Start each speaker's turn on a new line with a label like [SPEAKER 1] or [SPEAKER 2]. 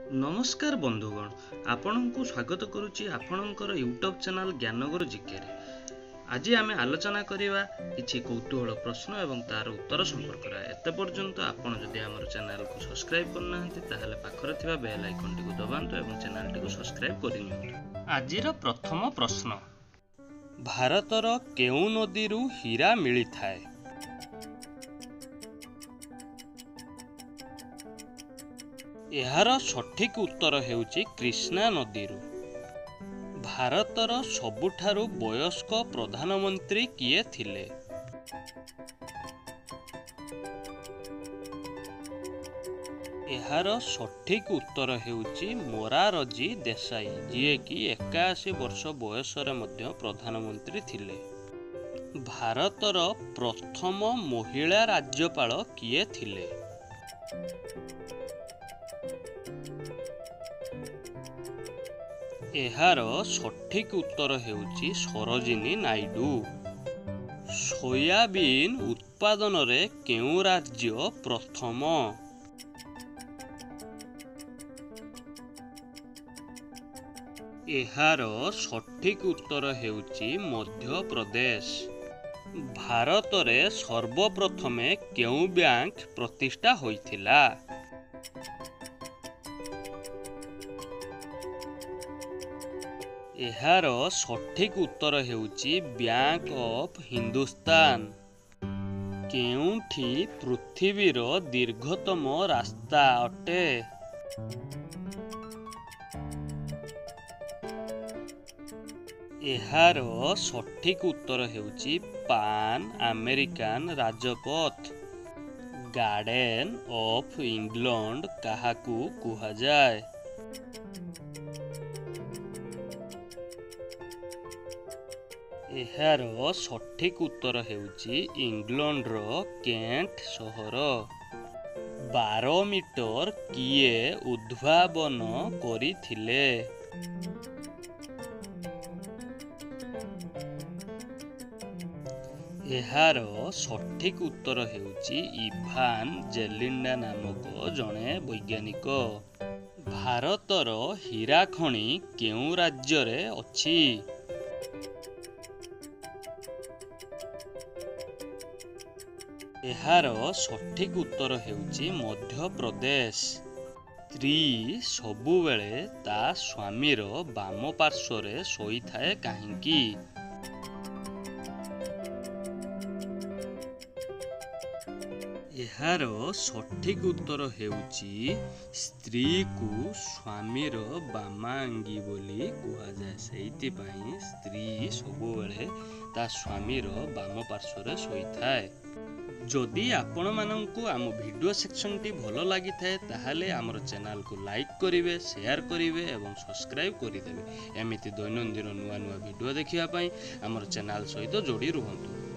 [SPEAKER 1] ନମସ୍କାର ବନ୍ଧୁଗଣ, ଆପଣଙ୍କୁ ସ୍ୱାଗତ କରୁଛି ଆପଣଙ୍କର ୟୁଟ୍ୟୁବ୍ ଚ୍ୟାନେଲ୍ ଜ୍ଞାନଗୁରୁ ଜିକେରେ। ଆଜି ଆମେ ଆଲୋଚନା କରିବା କିଛି କୌତୂହଳ ପ୍ରଶ୍ନ ଏବଂ ତାର ଉତ୍ତର ସମ୍ପର୍କରେ। ଏତେ ପର୍ଯ୍ୟନ୍ତ ଆପଣ ଯଦି ଆମର ଚ୍ୟାନେଲକୁ ସବସ୍କ୍ରାଇବ୍ କରିନାହାନ୍ତି, ତାହେଲେ ପାଖରେ ଥିବା ବେଲ୍ ଆଇକନ୍ଟିକୁ ଦବାନ୍ତୁ ଏବଂ ଚ୍ୟାନେଲଟିକୁ ସବସ୍କ୍ରାଇବ୍ କରିନିଅନ୍ତୁ। ଆଜିର ପ୍ରଥମ ପ୍ରଶ୍ନ, ଭାରତର କେଉଁ ନଦୀରୁ ହୀରା ମିଳିଥାଏ? ଏହାର ସଠିକ୍ ଉତ୍ତର ହେଉଛି କୃଷ୍ଣା ନଦୀରୁ। ଭାରତର ସବୁଠାରୁ ବୟସ୍କ ପ୍ରଧାନମନ୍ତ୍ରୀ କିଏ ଥିଲେ? ଏହାର ସଠିକ୍ ଉତ୍ତର ହେଉଛି ମୋରାରଜୀ ଦେଶାଇ, ଯିଏକି 81 ବର୍ଷ ବୟସରେ ମଧ୍ୟ ପ୍ରଧାନମନ୍ତ୍ରୀ ଥିଲେ। ଭାରତର ପ୍ରଥମ ମହିଳା ରାଜ୍ୟପାଳ କିଏ ଥିଲେ? ଏହାର ସଠିକ୍ ଉତ୍ତର ହେଉଛି ସରୋଜିନୀ ନାଇଡୁ। ସୋୟାବିନ୍ ଉତ୍ପାଦନରେ କେଉଁ ରାଜ୍ୟ ପ୍ରଥମ? ଏହାର ସଠିକ୍ ଉତ୍ତର ହେଉଛି ମଧ୍ୟପ୍ରଦେଶ। ଭାରତରେ ସର୍ବପ୍ରଥମେ କେଉଁ ବ୍ୟାଙ୍କ ପ୍ରତିଷ୍ଠା ହୋଇଥିଲା? ଏହାର ସଠିକ୍ ଉତ୍ତର ହେଉଛି ବ୍ୟାଙ୍କ ଅଫ୍ ହିନ୍ଦୁସ୍ତାନ। କେଉଁଠି ପୃଥିବୀର ଦୀର୍ଘତମ ରାସ୍ତା ଅଟେ? ଏହାର ସଠିକ୍ ଉତ୍ତର ହେଉଛି ପାନ୍ ଆମେରିକାନ ରାଜପଥ। ଗାର୍ଡେନ୍ ଅଫ୍ ଇଂଲଣ୍ଡ କାହାକୁ କୁହାଯାଏ? ଏହାର ସଠିକ୍ ଉତ୍ତର ହେଉଛି ଇଂଲଣ୍ଡର କେଣ୍ଟ ସହର। ବାରୋମିଟର କିଏ ଉଦ୍ଭାବନ କରିଥିଲେ? ଏହାର ସଠିକ୍ ଉତ୍ତର ହେଉଛି ଇଭାନ ଜେଲିଣ୍ଡା ନାମକ ଜଣେ ବୈଜ୍ଞାନିକ। ଭାରତର ହୀରା ଖଣି କେଉଁ ରାଜ୍ୟରେ ଅଛି? ଏହାର ସଠିକ୍ ଉତ୍ତର ହେଉଛି ମଧ୍ୟପ୍ରଦେଶ। ସ୍ତ୍ରୀ ସବୁବେଳେ ତା ସ୍ୱାମୀର ବାମ ପାର୍ଶ୍ୱରେ ଶୋଇଥାଏ କାହିଁକି? ଏହାର ସଠିକ୍ ଉତ୍ତର ହେଉଛି ସ୍ତ୍ରୀକୁ ସ୍ୱାମୀର ବାମାଙ୍ଗୀ ବୋଲି କୁହାଯାଏ, ସେଇଥିପାଇଁ ସ୍ତ୍ରୀ ସବୁବେଳେ ତା ସ୍ୱାମୀର ବାମ ପାର୍ଶ୍ୱରେ ଶୋଇଥାଏ। ଯଦି ଆପଣମାନଙ୍କୁ ଆମ ଭିଡ଼ିଓ ସେକ୍ସନଟି ଭଲ ଲାଗିଥାଏ, ତାହେଲେ ଆମର ଚ୍ୟାନେଲକୁ ଲାଇକ୍ କରିବେ, ସେୟାର କରିବେ ଏବଂ ସବସ୍କ୍ରାଇବ୍ କରିଦେବେ। ଏମିତି ଦୈନନ୍ଦିନ ନୂଆ ନୂଆ ଭିଡ଼ିଓ ଦେଖିବା ପାଇଁ ଆମର ଚ୍ୟାନେଲ ସହିତ ଯୋଡ଼ି ରୁହନ୍ତୁ।